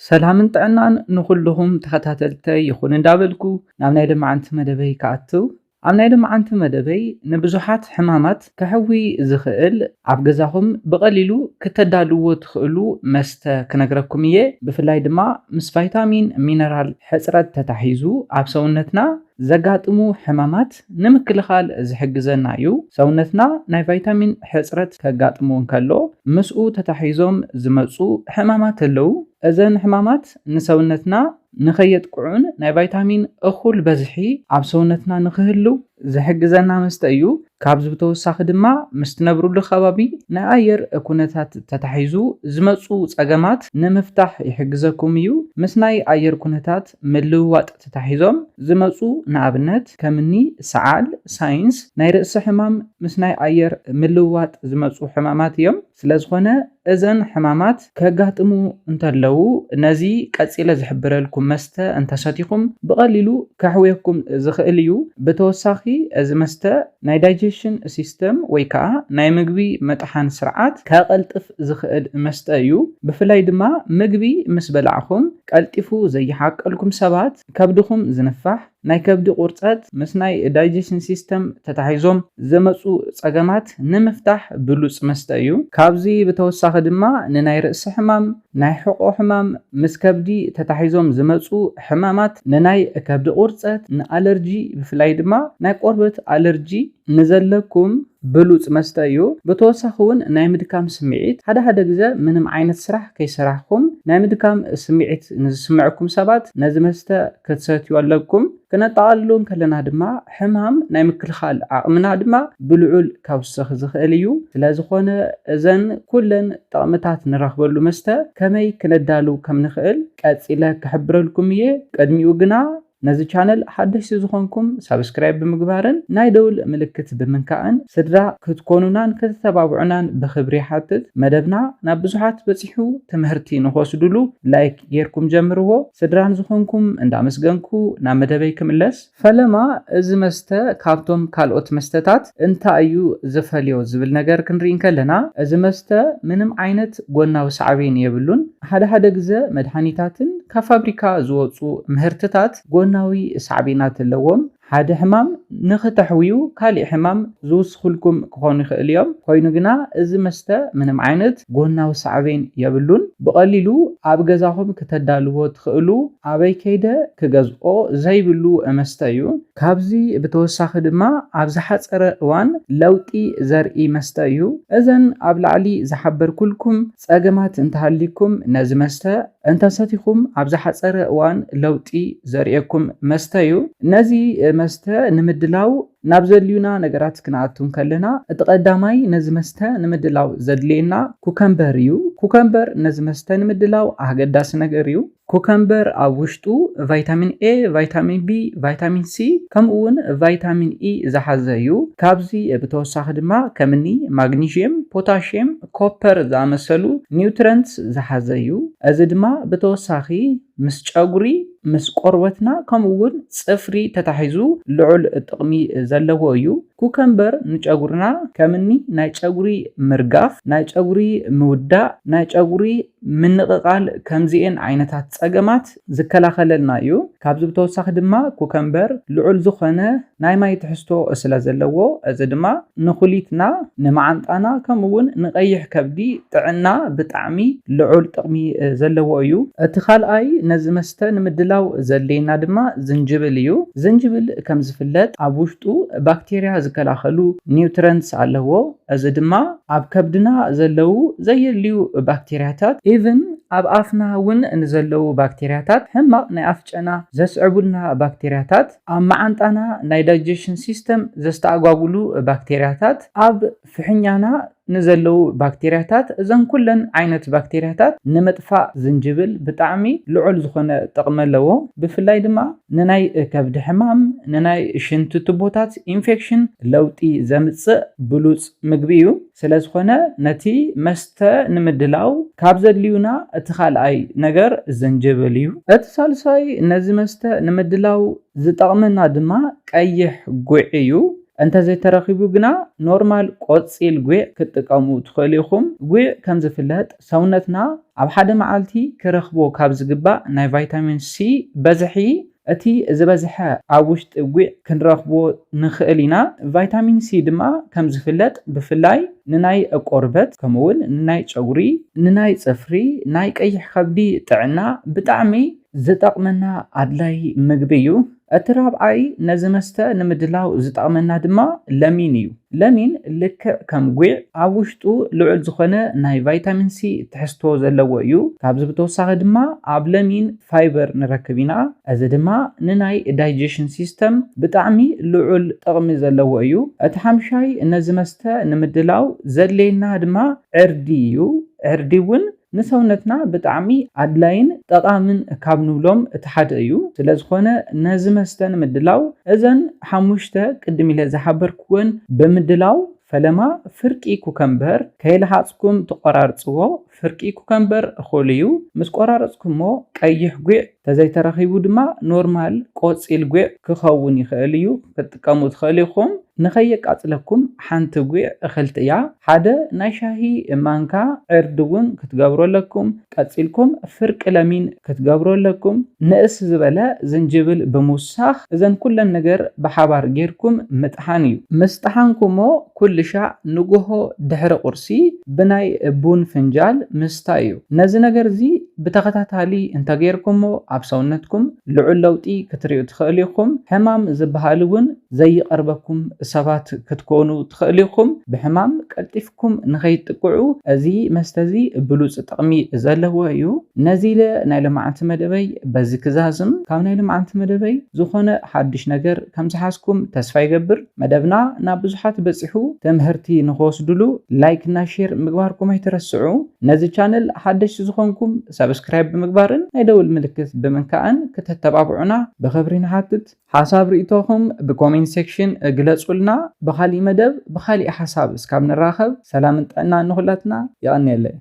ሰላምን ጥዕናን ንኹልኹም ተኸታተልተይ ይኹን እንዳበልኩ ናብ ናይ ሎማዓንቲ መደበይ ክኣትው። ኣብ ናይ ሎማዓንቲ መደበይ ንብዙሓት ሕማማት ከሕዊ ዝኽእል ኣብ ገዛኹም ብቐሊሉ ክተዳልዎ ትኽእሉ መስተ ክነግረኩም እየ። ብፍላይ ድማ ምስ ቫይታሚን ሚነራል ሕጽረት ተታሒዙ ኣብ ሰውነትና ዘጋጥሙ ሕማማት ንምክልኻል ዝሕግዘና እዩ። ሰውነትና ናይ ቫይታሚን ሕጽረት ከጋጥሙ እንከሎ ምስኡ ተታሒዞም ዝመጹ ሕማማት ኣለዉ። እዘን ሕማማት ንሰውነትና ንኸየጥቅዑን ናይ ቫይታሚን እኹል በዝሒ ኣብ ሰውነትና ንኽህልው ዝሕግዘና መስተ እዩ። ካብዚ ብተወሳኺ ድማ ምስ ትነብሩሉ ከባቢ ናይ ኣየር ኩነታት ተታሒዙ ዝመፁ ፀገማት ንምፍታሕ ይሕግዘኩም እዩ። ምስ ናይ ኣየር ኩነታት ምልውዋጥ ተታሒዞም ዝመፁ ንኣብነት ከምኒ ሰዓል፣ ሳይንስ፣ ናይ ርእሲ ሕማም ምስ ናይ ኣየር ምልውዋጥ ዝመፁ ሕማማት እዮም። ስለዝኾነ እዘን ሕማማት ከጋጥሙ እንተለዉ ነዚ ቀፂለ ዝሕብረልኩም መስተ እንተሰቲኹም ብቐሊሉ ከሕውየኩም ዝኽእል እዩ። ብተወሳኺ እዚ መስተ ናይ ዳይጀሽን ሲስተም ወይ ከዓ ናይ ምግቢ መጥሓን ስርዓት ከቐልጥፍ ዝኽእል መስተ እዩ። ብፍላይ ድማ ምግቢ ምስ በላዕኹም ቀልጢፉ ዘይሓቀልኩም ሰባት፣ ከብድኹም ዝንፋሕ፣ ናይ ከብዲ ቁርፀት ምስ ናይ ዳይጀሽን ሲስተም ተታሒዞም ዘመፁ ፀገማት ንምፍታሕ ብሉፅ መስተ እዩ። ካብዚ ብተወሳኺ ድማ ንናይ ርእሲ ሕማም፣ ናይ ሕቆ ሕማም፣ ምስ ከብዲ ተታሒዞም ዝመፁ ሕማማት፣ ንናይ ከብዲ ቁርፀት፣ ንኣለርጂ፣ ብፍላይ ድማ ናይ ቆርበት ኣለርጂ ንዘለኩም ብሉፅ መስተ እዩ። ብተወሳኺ እውን ናይ ምድካም ስምዒት፣ ሓደ ሓደ ግዘ ምንም ዓይነት ስራሕ ከይሰራሕኩም ናይ ምድካም ስምዒት ንዝስምዐኩም ሰባት ነዚ መስተ ክትሰትዩ ኣለኩም። ክነጠቓልሎ እንከለና ድማ ሕማም ናይ ምክልኻል ዓቕምና ድማ ብልዑል ከውስኽ ዝኽእል እዩ። ስለዝኾነ እዘን ኩለን ጥቕምታት ንረኽበሉ መስተ ከመይ ክነዳልው ከም ንኽእል ቀጺለ ክሕብረልኩም እየ። ቅድሚኡ ግና ነዚ ቻነል ሓደሽቲ ዝኾንኩም ሳብስክራይብ ብምግባርን ናይ ደውል ምልክት ብምንካእን ስድራ ክትኮኑናን ክትተባብዑናን ብኽብሪ ይሓትት። መደብና ናብ ብዙሓት በጺሑ ትምህርቲ ንኽወስድሉ ላይክ ጌርኩም ጀምርዎ። ስድራን ዝኾንኩም እንዳመስገንኩ ናብ መደበይ ክምለስ። ፈለማ እዚ መስተ ካብቶም ካልኦት መስተታት እንታይ እዩ ዝፈልዮ ዝብል ነገር ክንርኢ እንከለና፣ እዚ መስተ ምንም ዓይነት ጎናዊ ሳዕቤን የብሉን። ሓደ ሓደ ግዘ መድሃኒታትን ካብ ፋብሪካ ዝወፁ ምህርትታት ጎናዊ ሳዕቤናት ኣለዎም። ሓደ ሕማም ንኽተሕውዩ ካሊእ ሕማም ዝውስኹልኩም ክኾኑ ይኽእል እዮም። ኮይኑ ግና እዚ መስተ ምንም ዓይነት ጎናዊ ሳዕቤን የብሉን። ብቐሊሉ ኣብ ገዛኹም ክተዳልዎ ትኽእሉ፣ ኣበይ ከይደ ክገዝኦ ዘይብሉ መስተ እዩ። ካብዚ ብተወሳኺ ድማ ኣብ ዝሓፀረ እዋን ለውጢ ዘርኢ መስተ እዩ። እዘን ኣብ ላዕሊ ዝሓበርኩልኩም ፀገማት እንተሃሊኩም ነዚ መስተ እንተሰቲኹም ኣብ ዝሓፀረ እዋን ለውጢ ዘርእየኩም መስተ እዩ። ነዚ መስተ ንምድላው ናብ ዘድልዩና ነገራት ክንኣቱ እንከለና፣ እቲ ቀዳማይ ነዚ መስተ ንምድላው ዘድልየና ኩከምበር እዩ። ኩከምበር ነዚ መስተ ንምድላው ኣገዳሲ ነገር እዩ። ኩከምበር ኣብ ውሽጡ ቫይታሚን ኤ፣ ቫይታሚን ቢ፣ ቫይታሚን ሲ፣ ከምኡ እውን ቫይታሚን ኢ ዝሓዘ እዩ። ካብዚ ብተወሳኺ ድማ ከምኒ ማግኒዥየም፣ ፖታሽየም፣ ኮፐር ዝኣመሰሉ ኒውትረንትስ ዝሓዘ እዩ። እዚ ድማ ብተወሳኺ ምስ ጨጉሪ፣ ምስ ቆርበትና፣ ከምኡ እውን ጽፍሪ ተታሒዙ ልዑል ጥቕሚ ዘለዎ እዩ። ኩከምበር ንጨጉርና ከምኒ ናይ ጨጉሪ ምርጋፍ፣ ናይ ጨጉሪ ምውዳእ፣ ናይ ጨጉሪ ምንቕቓል ከምዚኤን ዓይነታት ጸገማት ዝከላኸለልና እዩ። ካብዚ ብተወሳኺ ድማ ኩከምበር ልዑል ዝኾነ ናይ ማይ ትሕዝቶ ስለ ዘለዎ፣ እዚ ድማ ንኹሊትና፣ ንመዓንጣና፣ ከምኡ እውን ንቐይሕ ከብዲ ጥዕና ብጣዕሚ ልዑል ጥቕሚ ዘለዎ እዩ። እቲ ካልኣይ ነዚ መስተ ንምድላው ዘድልየና ድማ ዝንጅብል እዩ። ዝንጅብል ከም ዝፍለጥ ኣብ ውሽጡ ባክቴርያ ዝከላኸሉ ኒውትረንትስ ኣለዎ። እዚ ድማ ኣብ ከብድና ዘለዉ ዘየድልዩ ባክቴርያታት፣ ኢቭን ኣብ ኣፍና እውን ንዘለዉ ባክቴርያታት፣ ሕማቕ ናይ ኣፍ ጨና ዘስዕቡልና ባክቴርያታት፣ ኣብ መዓንጣና ናይ ዳይጀሽን ሲስተም ዘስተኣጓጉሉ ባክቴርያታት፣ ኣብ ፍሕኛና ንዘለዉ ባክቴርያታት፣ እዘን ኩለን ዓይነት ባክቴርያታት ንምጥፋእ ዝንጅብል ብጣዕሚ ልዑል ዝኾነ ጥቕሚ ኣለዎ። ብፍላይ ድማ ንናይ ከብዲ ሕማም፣ ንናይ ሽንቲ ቱቦታት ኢንፌክሽን ለውጢ ዘምጽእ ብሉጽ ምግቢ እዩ። ስለዝኾነ ነቲ መስተ ንምድላው ካብ ዘድልዩና እቲ ካልኣይ ነገር ዝንጅብል እዩ። እቲ ሳልሳይ ነዚ መስተ ንምድላው ዝጠቕመና ድማ ቀይሕ ጉዕ እዩ። እንተዘይተረኺቡ ግና ኖርማል ቆፂል ጒዕ ክትጥቀሙ ትኽእሉ ኢኹም። ጒዕ ከም ዝፍለጥ ሰውነትና ኣብ ሓደ መዓልቲ ክረኽቦ ካብ ዝግባእ ናይ ቫይታሚን ሲ በዝሒ እቲ ዝበዝሐ ኣብ ውሽጢ ጒዕ ክንረኽቦ ንኽእል ኢና። ቫይታሚን ሲ ድማ ከም ዝፍለጥ ብፍላይ ንናይ ቆርበት ከምኡውን ንናይ ጨጉሪ፣ ንናይ ጽፍሪ፣ ናይ ቀይሕ ከብዲ ጥዕና ብጣዕሚ ዝጠቕመና ኣድላይ ምግቢ እዩ። እቲ ራብዓይ ነዚ መስተ ንምድላው ዝጠቕመና ድማ ለሚን እዩ። ለሚን ልክዕ ከም ጒዕ ኣብ ውሽጡ ልዑል ዝኾነ ናይ ቫይታሚን ሲ ትሕዝቶ ዘለዎ እዩ። ካብዚ ብተወሳኺ ድማ ኣብ ለሚን ፋይበር ንረክብ ኢና። እዚ ድማ ንናይ ዳይጀሽን ሲስተም ብጣዕሚ ልዑል ጥቕሚ ዘለዎ እዩ። እቲ ሓምሻይ ነዚ መስተ ንምድላው ዘድልየና ድማ ዕርዲ እዩ። ዕርዲ እውን ንሰውነትና ብጣዕሚ ኣድላይን ጠቓምን ካብ ንብሎም እቲ ሓደ እዩ። ስለ ዝኾነ ነዚ መስተ ንምድላው እዘን ሓሙሽተ ቅድም ኢለ ዝሓበርክወን ብምድላው ፈለማ ፍርቂ ኩከምበር ከይለሃፅኩም ትቆራርፅዎ። ፍርቂ ኩከምበር እኹል እዩ። ምስ ቆራረፅኩሞ ቀይሕ ጒዕ ተዘይተረኺቡ ድማ ኖርማል ቆፂል ጒዕ ክኸውን ይኽእል እዩ። ክትጥቀሙ ትኽእሉ ኢኹም። ንኸየቃፅለኩም ሓንቲ ጒዕ እኽልቲ እያ። ሓደ ናይ ሻሂ ማንካ ዕርዲ እውን ክትገብሩ ኣለኩም። ቀፂልኩም ፍርቂ ለሚን ክትገብሩ ኣለኩም። ንእስ ዝበለ ዝንጅብል ብምውሳኽ እዘን ኩለን ነገር ብሓባር ጌርኩም ምጥሓን እዩ። ምስ ጠሓንኩሞ ኩሉ ሻዕ ንጎሆ ድሕሪ ቁርሲ ብናይ ቡን ፍንጃል ምስታይ እዩ። ነዚ ነገር እዚ ብተኸታታሊ እንተጌርኩሞ ኣብ ሰውነትኩም ልዑል ለውጢ ክትሪኡ ትኽእሉ ኢኹም። ሕማም ዝበሃል እውን ዘይቐርበኩም ሰባት ክትኮኑ ትኽእሉ ኢኹም። ብሕማም ቀልጢፍኩም ንኸይትጥቅዑ እዚ መስተ እዚ ብሉፅ ጥቕሚ ዘለዎ እዩ። ነዚ ኢለ ናይ ሎማዓንቲ መደበይ በዚ ክዛዝም። ካብ ናይ ሎማዓንቲ መደበይ ዝኾነ ሓድሽ ነገር ከም ዝሓዝኩም ተስፋ ይገብር። መደብና ናብ ብዙሓት በፂሑ ትምህርቲ ንኽወስድሉ ላይክ እና ሼር ምግባርኩም ኣይትረስዑ። ነዚ ቻነል ሓደሽቲ ዝኾንኩም ሰብስክራይብ ብምግባርን ናይ ደውል ምልክት ብምንካእን ከተተባብዑና ብኽብሪ ንሓትት። ሓሳብ ርእይቶኹም ብኮሜንት ሴክሽን ግለጹልና። ብኻሊእ መደብ ብኻሊእ ሓሳብ እስካብ ንራኸብ ሰላምን ጥዕናን ንኹላትና። የቐንየለይ።